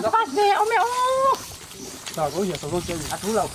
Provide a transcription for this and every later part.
A fast ve awm e aw. A thu lo.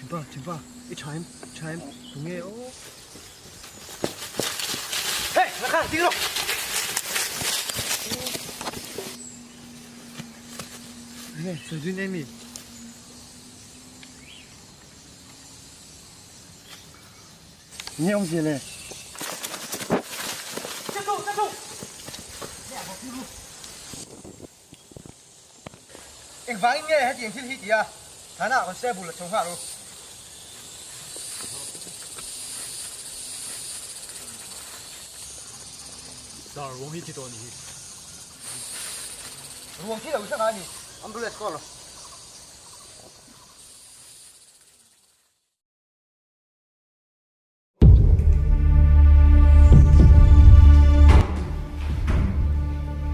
Chimpa, chimpa, i tha em, tha em, tunge aw. Hey, la kha, ding rawh. Nge, sawi zui nei mi? Nge awmzia le? Engvangin nge hetiang thil hi ti a, Thana constable a chho nghal u. Dar ruang hi thi tawh a nih hi. Ruang thi lo hrang a ni. Ambulance call rawh.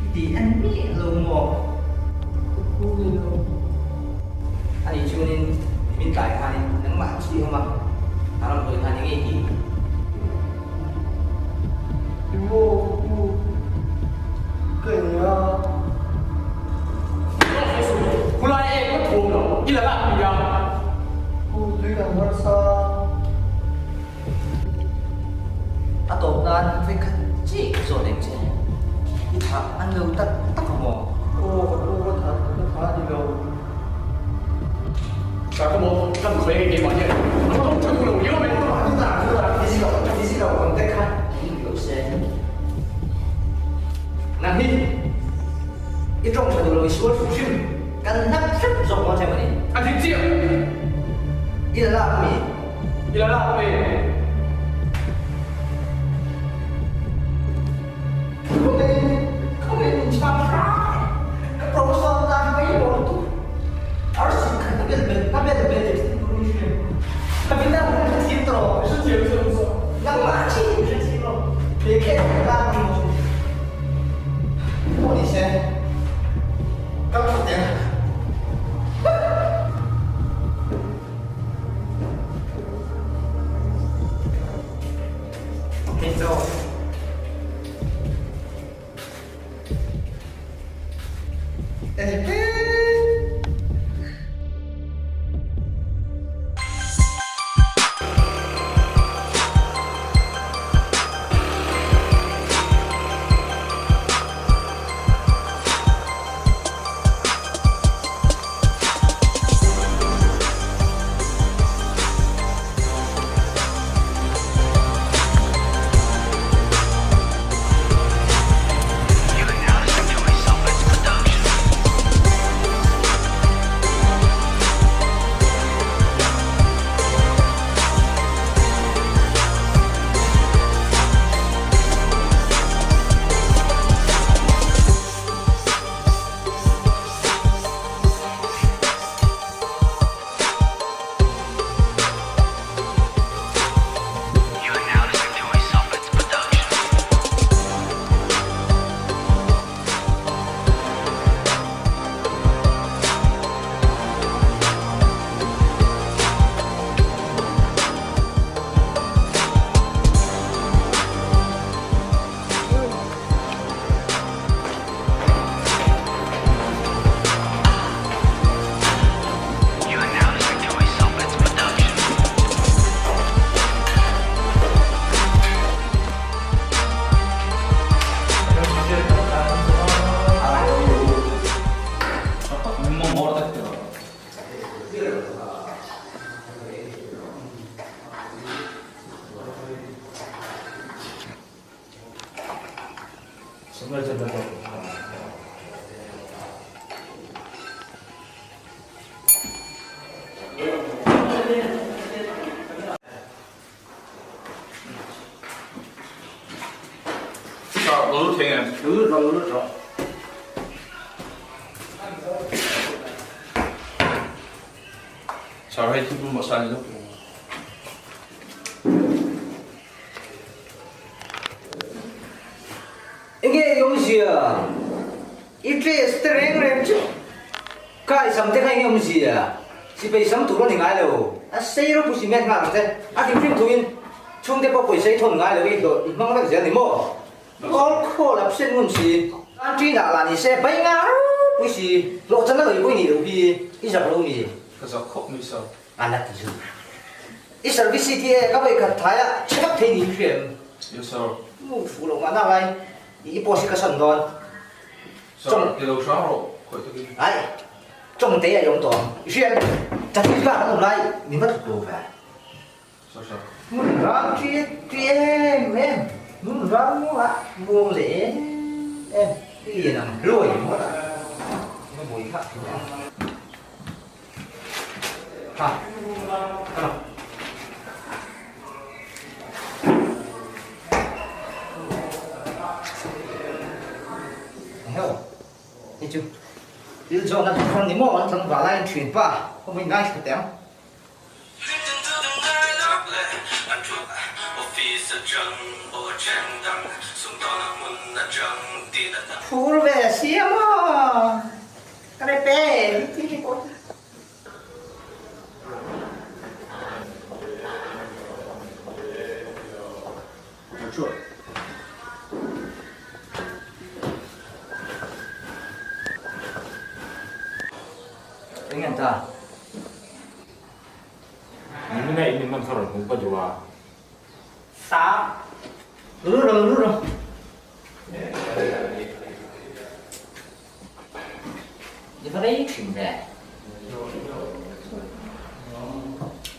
I ti en miah lo maw? Ka phu ve lo. Ani chuanin min tlai khanin nangmah an chhui awm a, a ram tawi khan enge i tih? I maw ka pu? Ka eng a. Khulai e ka thawm lo, i la lak mi a. Pu tui kan harsa. A tawp nan vekhat chi ka zawt eng che, i thah an lo tak tak a maw? Aw ka pu ka thah ka thah a ni lo. Ka ka maw kan khawi nge keimah hian a tawng tha duh lo riau mai. Physical contact kha in lo se. Nang hi i tawng tha duh lo i sual hrim hrim kan hnap hrep zawk maw che mawni. A dik chiah. I la lak mi. I la lak mi. Sir hei thil pawimawh sa a ni lo. Enge i awmzia? I dress te reng reng chu kha i sam te kha enge awmzia? Sipai sam tur a ni ngai lo. A sei ropui si met nghal ang che. A thinrim thuin chhungte pawh pawisa i thawn ngai lo i hlawh i hmang vek zel ni maw? Kawl khawl a psen ngun si. Kan ṭinah lah ni se bai nga ropui si. Hlawh chan a lei pawh i nih loh hi i zak lo mi? Ka zak khawp mai sir. A la ti zui. I service CTA ka vawi khat thai a che vak thei niin hria em? Yes sir. Mu fuh loh mahna lai i post hi ka sawn dawn. Sir, ti lo hrang rawh khawih takin. Ai, chawng te a i awm tawh ang. I hria em? Chakri bak an awm lai min va thawk lo ve. Hmun ram ṭi ṭi em em, hmun ram muah muang leh em em i lian ang hluai ngawt a, ka buai phah thin a. Ha, ka lo. Heo, hei chu thil zawhna thar ni maw an tlangval laiin ṭhian pa, ka vawi ngaithla teh ang. Phur ve sia maw? Ka rep e, ti hi pawh hi. Eng an ta? Ni mina in min man kha rawn hmuh ka duh a. Sa. Ru ro ru ro. Ni va rei thin ve.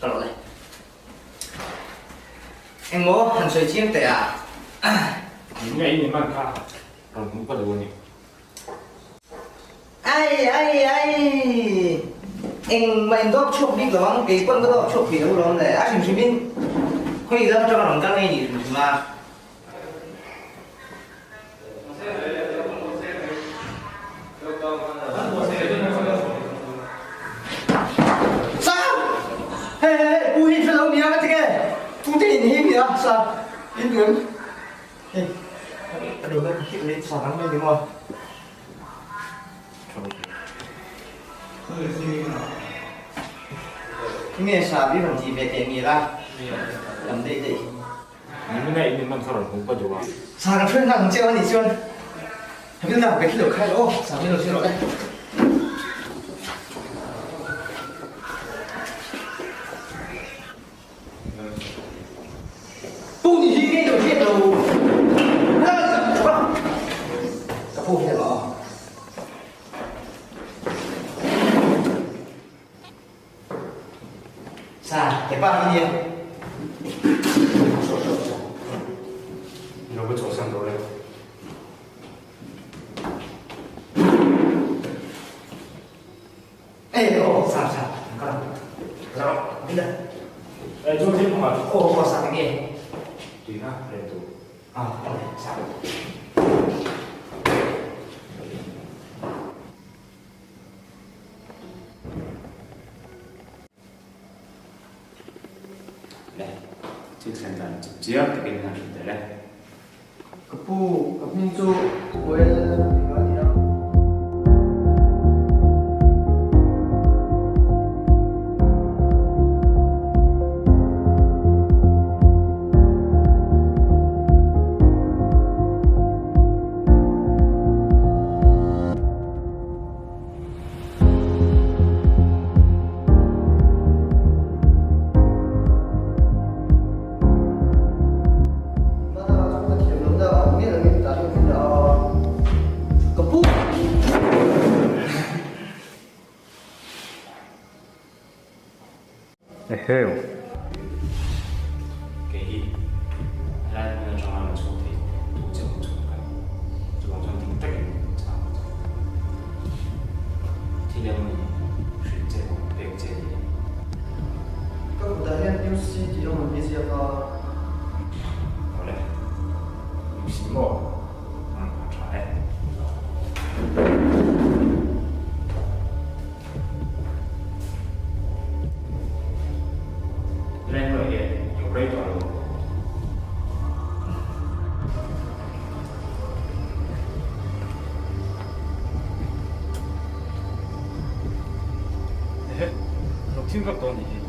Ka lo le. Engmaw han sawi chiang teh a. Ni mina in min man kha rawn hmuh ka duh a ni. Ai ai ai! Engmah in dawp chhuak bik lo ang, kei pawn ka dawp chhuak thei lo lawm le, a hrim hrim in khawi lam atanga rawn kal ngei ni hrim hrim a. Sam! Hei hei hei, pu hi hre lo nia ka ti nge? Pu te in hi nia, Sam, in duh em? Hei, a lo la hip leh chak ang mai ni maw? Nge sa bi rawn ti ve teh mi la, lam daih daih. Nimina in min man kha rawn hmuh ka duh a. Sa kan hruai nghal ang che a nih chuan Havilna ve khi lo khai rawh aw, sa min lo zir rawh le. Pu ni hi ngei lo hriat lo ka pu hian aw. Sa he pa hi nia. Lo va chawhsan rawh le. Ê ô sao sao có đâu rồi đi lên Ê chú thích không ạ? Ô ô sao cái nghe Tùy ha, để tủ. À, ok, sao? Le, thil thlen dan chip chiang takin han hrilh tel e. Ka pu, ka hming chu Well tih a ni a. Eheu. Kei hi helai hmun atanga rawn chhuak thei tu che awm chhun ka ni. Chuvang chuan. MC tih ang rawn i ziak a. Awle, MC maw? Umm, a tha e. Leng hnuai hian i awm rei tawh lo. Ehe, lo thim vak tawh a nih hi.